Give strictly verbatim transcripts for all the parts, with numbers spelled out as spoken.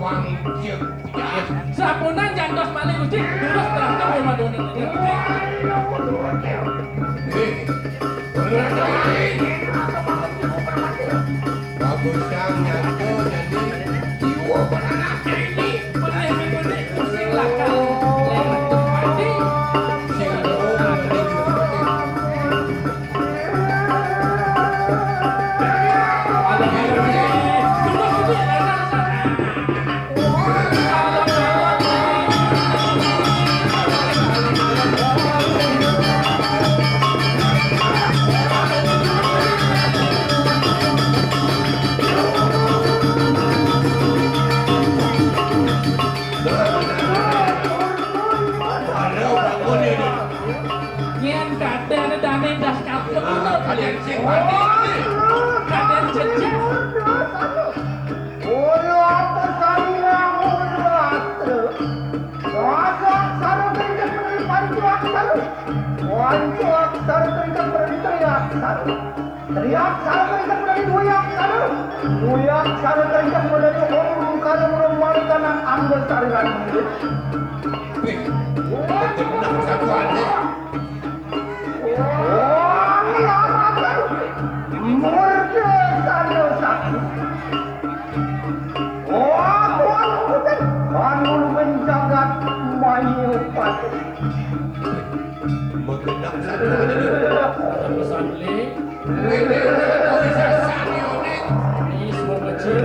Wangcik. Sapunan jantos malih, Gusti. Durus teraskan pamaduan ini, Gusti. Bagusang nyatu jadi jiwa beranak ini. Benih, benih, pusing lakal. Lewat mati. Sing Nyén kadén dané das kaput. Kadén sing mati. Kadén jejak. Kaya apa Sang Hyang Widi Wasa? Wasa aksara tingkat meri panca aksara. Panca aksara tingkat meri tri aksara. Tri aksara tingkat meri dwi aksara. Dwi aksara tingkat meri om karo mrumalikanang angga sariran. Wih, bener satuannya. Wong larapan murka sadosa. Wong kuat kuat panulungan jagat maya pati. Magenah sadosa. Pesan, Li. Ini semua kecil.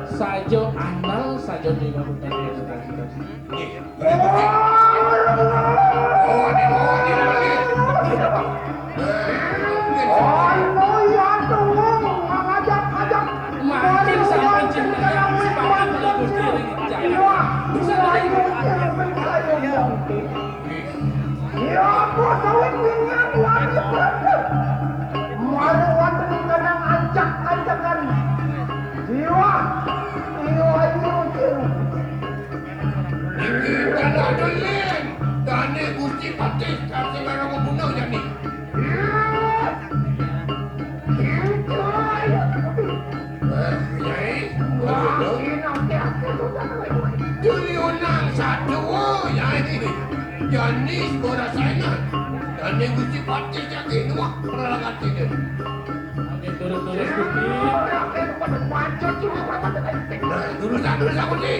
Saja andal, saja di kabupaten. Niki tanda deleng. Dane Gusti Patih kasih marang gubernur jani. Eh, Nyai, gubernur. Tuyunang satua, Nyai. Jani sabara saingan. Dane Gusti Patih jagi nuwak peralakan sini. Oke, turun-turun, Gusti. Nah, lurus, lurus, Gusti.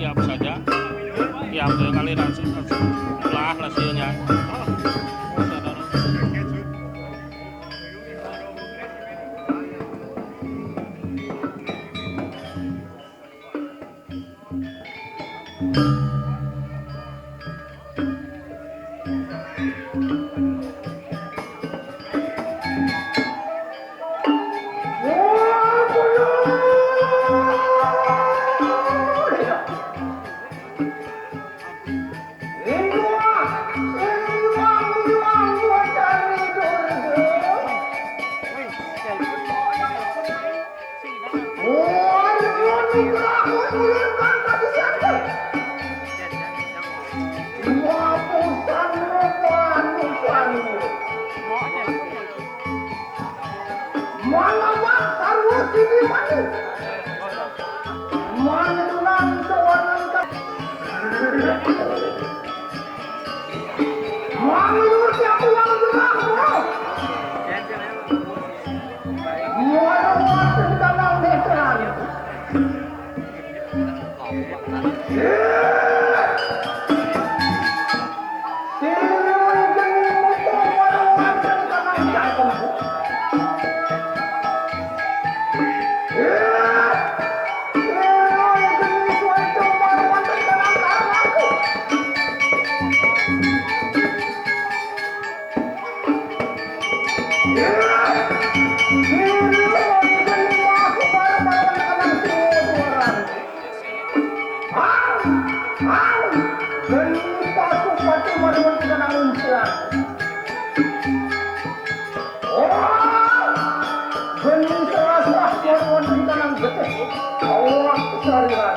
Siap saja. Siap, ya, kali langsung, langsung. Lah, hasilnya. Pati manuhun pikanangun sira. Oh, geni serasa manuhun pikanangun getih. Allah kesariran.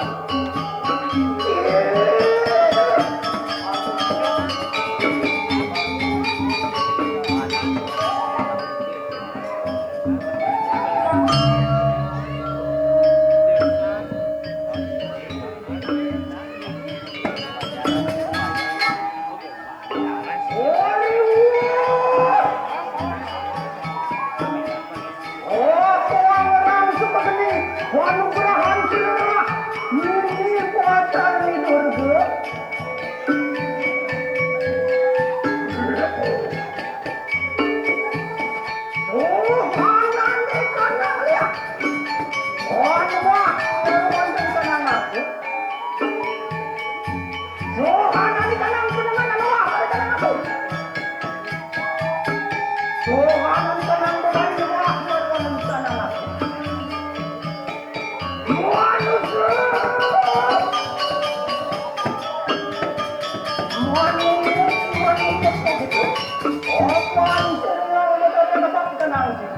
Sohanani kanang penengan anu wah, ari kanang aku. Sohanani kanang berani wah, mari kanang aku. Manusia. Manusia, manusia gitu. Apa yang terlalu dapat kenal sih?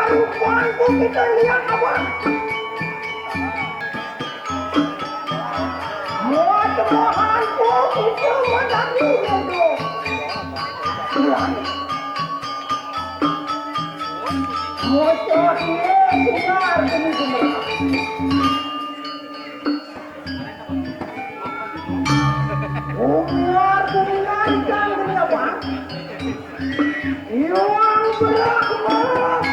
Rupanku kita lihat apa? Muat mohanku kita madani itu. Tuhan. Muat dia sinar demi sinar. Umar kuminantan menyapa. Iwang berahmat.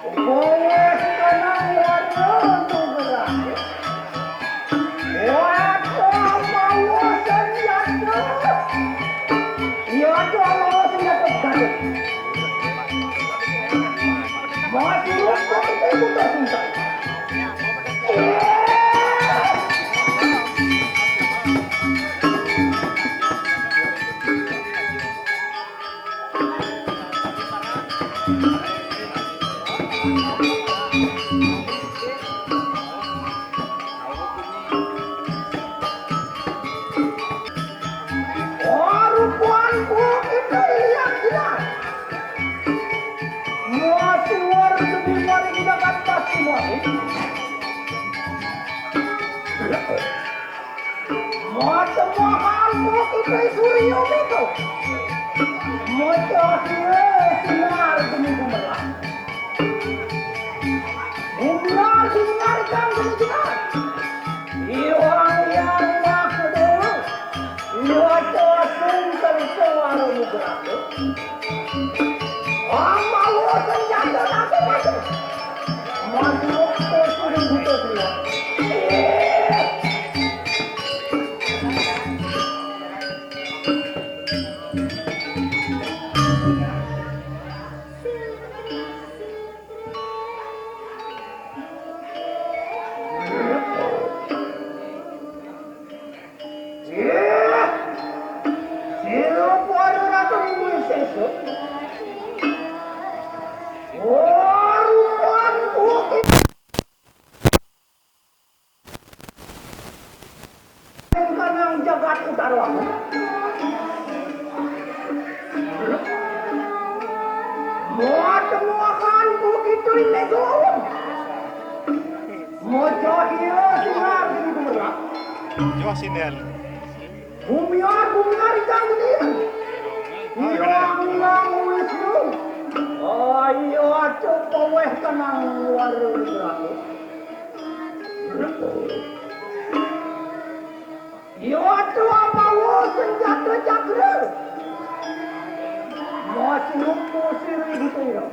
Bawah tanah warna tu berahmat. Waktu mau senjata. Iya tu mau senjata gaduh. Masih waktu itu tak tuntas. Matemahal mo kita surya mito. Macahya sinar geni gumerang. Bumiar, bumiar, ikang geni jenar. Iwang yang makdewa. Iwa cosung terus waro nugraha. Amawa senjata nate maju. Maju terus buta dia. Kanang jagat utara. Muat muakan bukit negoro. Mojo iya sinar di gumerang. Yo, sinar. Bumiar, bumiar, ikang geni. Ilang, ilang, Wisnu. Oh, iya, coba weh tenang, luar biasa. Iya, coba bawa senjata cakra. Masih ngumpul sirih gitu ya.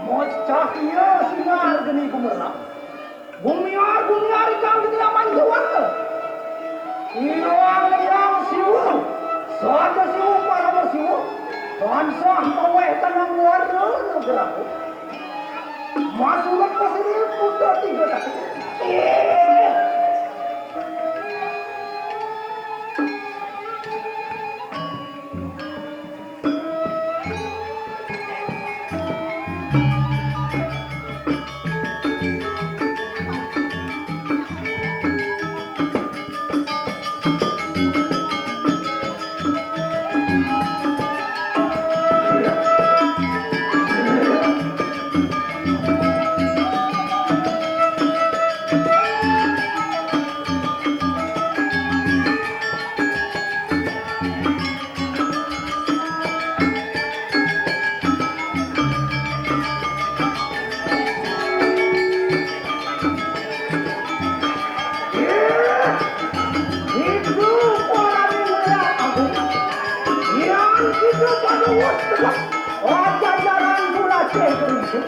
Mocah iya sinar geni gumerang. Bumiar, bumiar, ikang geni aman jawara. Ilang, ilang, Siwa. Saja Siwa, Parama Siwa. Tansah maweh tenang warna nugraha. Masurat pasir putra tiga kaki. Itu orangnya merah aku. Yang itu pada wos tegak. Jajaran gula cengkering.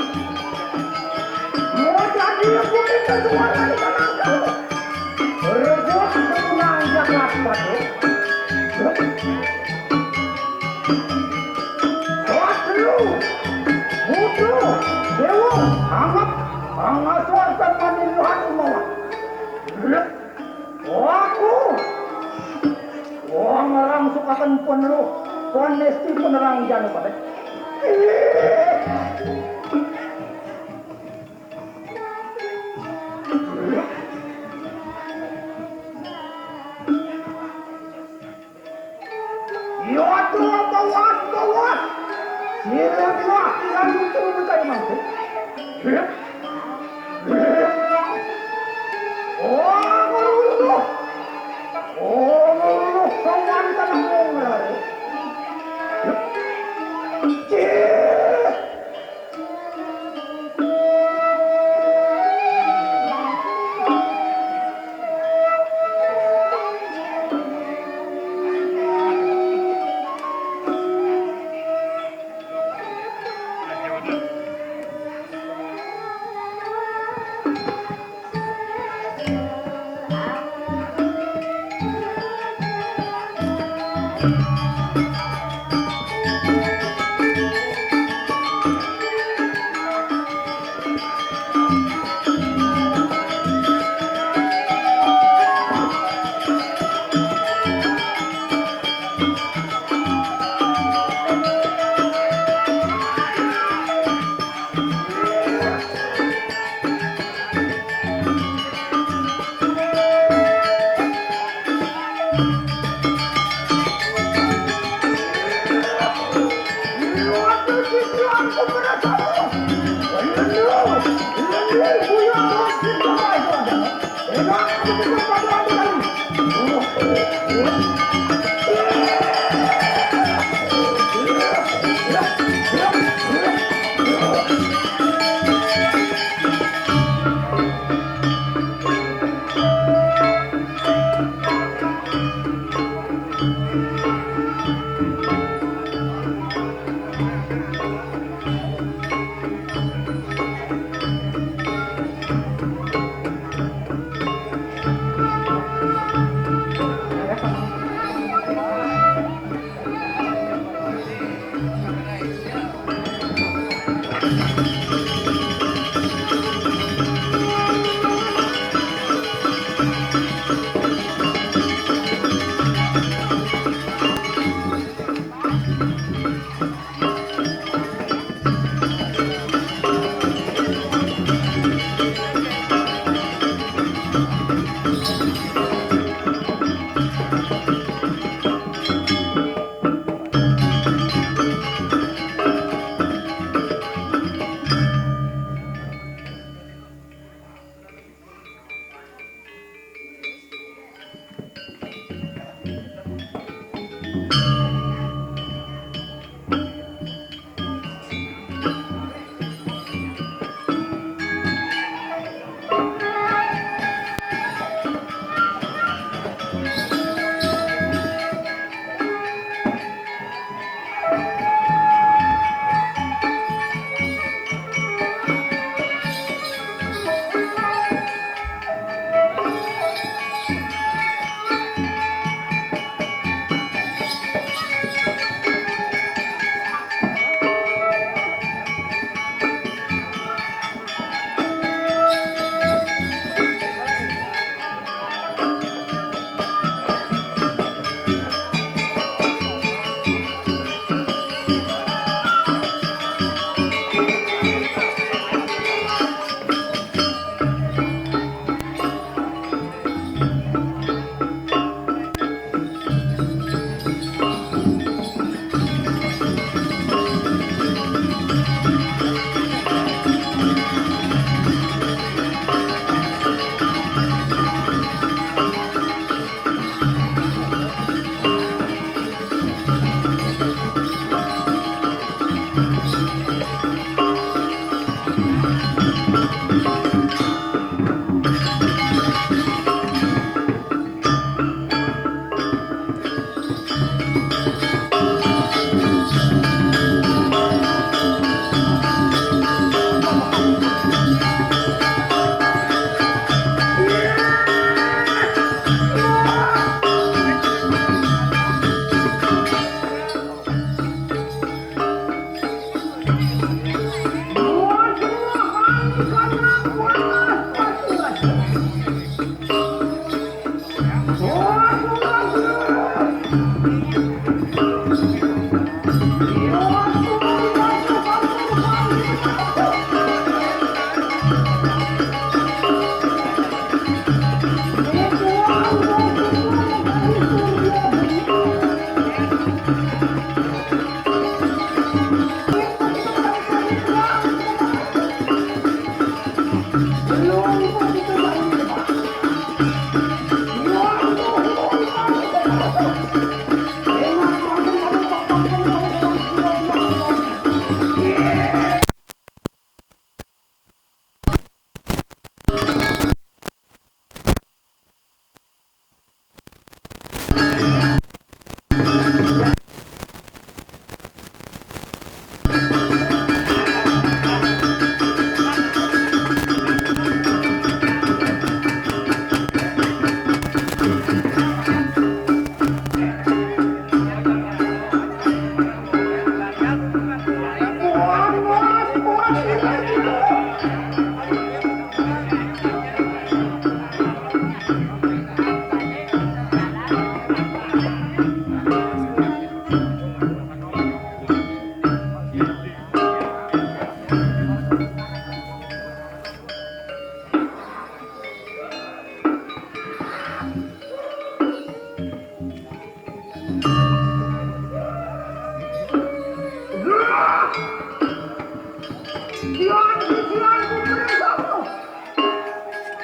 Mau jadi aku kita suara di tanah kau. Rebut menang jagat padu. Watru, Mudru, Dewa, anggap, angasuan temani luhan umawa. Aku, wong orang sukakan peneruh, panesti penerang janu pada. Iya, tuh, bawas, bawas. Sila bilah, sila lucu, bukan mangkuk. Oh, ngeluh. Oh, ngeluh, kawan tanah mau ngelari. Cih.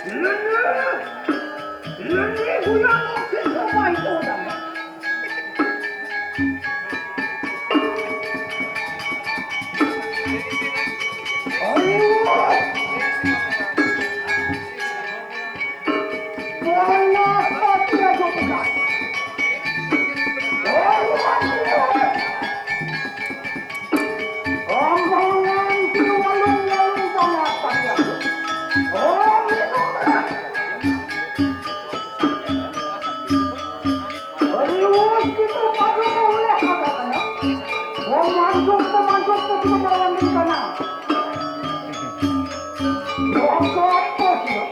Lene, lene guyang oke coba itu orang. Ayo. Mana pati aja bukan. Ayo, ayo. Omongan di walung-walung banget tadi aku. Oh, itu benar. Serius gitu, pada mau lihat kagak kena? Mau masuk, mau masuk, mau cuma lawan di sana. Bokok, bos, ya.